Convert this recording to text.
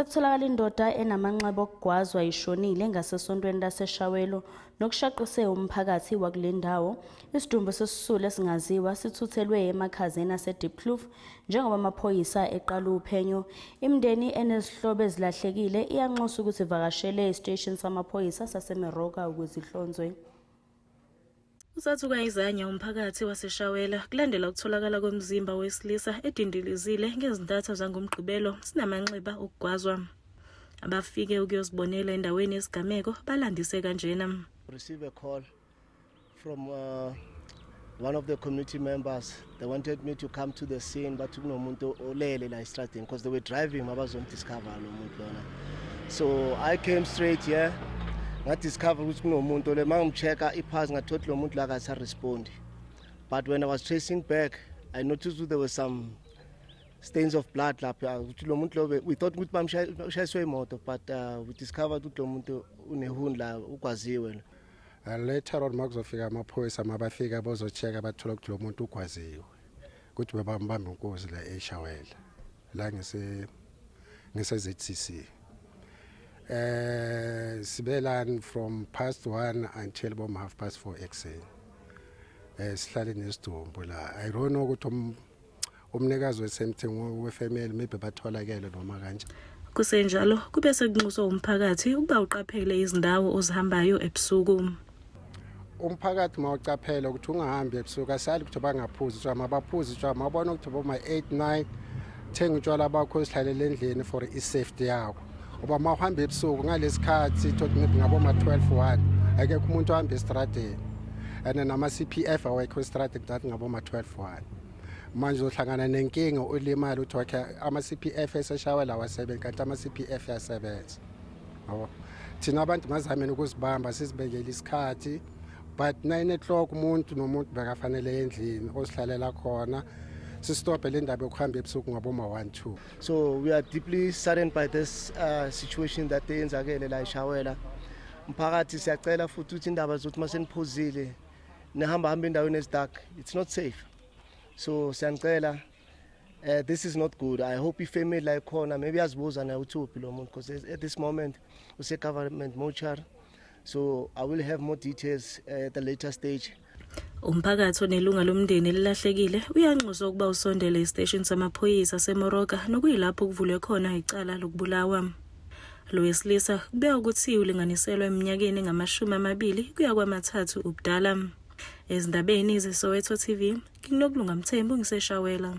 Sekutholakala indoda enamanxeba okugwazwa ishonile ngasesontweni laseShawelo nokushaqise umphakathi wakule ndawo. Isidumbu sesisulu esingaziwa sithuthelwe emakhazeni aseDiepkloof njengoba amaphoyisa eqala uphenyo. Imindeni enezihlobo ezilahlekile iyanxusa ukuthi ivakashele esiteshini samaphoyisa saseMeroka ukuze ihlonzwe. Usathuka izanya umphakathi waseShawela kulandela ukutholakala komzimba wesilisa edindilizile ngezintatha zangoMgqibelo sinamanxeba okugwazwa. Abafike ukuyozibonela endaweni yesigameko balandise kanjena. Receive a call from one of the community members. They wanted me to come to the scene, but kunomuntu olele la estradini because they were driving mabazomdiscover lo muntu lona. So I came straight here. Ngadiscover ukuthi kunomuntu le mangimchecka ipulse, ngathola lo muntu la akasa-respondi. But when I was tracing back, I noticed there were some stains of blood lapha, ukuthi lo muntu lo, we thought ukuthi bamshayiswe imoto, but we discovered ukuthi lo muntu une-wound la, ugwaziwe. Later on makuzofika amaphoyisa, mabafika bozo-check-a, bathola ukuthi lo muntu ugwaziwe, ukuthi bebambamba inkunzi la eShawela la ngise ZCC. Sibelani from past 1 until bom half past 4 ekseni, sihlale nesidumbu la. I don't know ukuthi umnikazi we-something wefamily maybe batholakele noma kanje. Kusenjalo kube sekunxuswa umphakathi ukuba uqaphele izindawo ozihambayo ebusuku. Umphakathi mawucaphela ukuthi ungahambi ebusuku. Asali ukuthi bangaphuzi utshwala, mabaphuze utshwala, mabona ukuthi boma 8 9, thenga utshwala bakho, sihlalele endlini for i-safety yakho, ngoba uma uhamba ebusuku ngalesikhathi, thothi maybe ngaboma 12 1, akekho umuntu ohamba estradeni, and nama-CPF awekho estradeni that ngaboma 12 1. Manje uzohlangana nenkinga, ulimali, uthi okay, ama-CPF eseShawela awasebenzi, kanti ama-CPF yasebenza, yabo. Thina abantu mazameni ukuzibamba, sizibekele isikhathi, but 9 o'clock umuntu nomuntu bekafanele endlini osihlalela khona. Sistophe le ndaba yokuhamba ebusuku ngaboma 1 2. So we are deeply saddened by this situation that eyenzakele la eShawela. Mphakathi, siyacela futhi ukuthi indaba zokuthi maseniphuzile nihamba hamba endaweni ezi-dark, it's not safe. So siyanicela, this is not good. I hope ifamily la ikhona maybe yazibuza naye ukuthi uphi lo muntu, because at this moment use government mortuary. So I will have more details at the later stage. Umphakathi onelunga lomndeni elilahlekile uyanxuswa ukuba usondele esiteshini samaphoyisa seMoroka, nokuyilapho kuvulwe khona icala lokubulawa. Lo wesilisa kubekwa ukuthi ulinganiselwa eminyakeni engamashumi 2 kuya kwamathathu ubudala. Ezindabeni zeSoweto TV, nginguNokulunga Mthembu, ngiseShawela.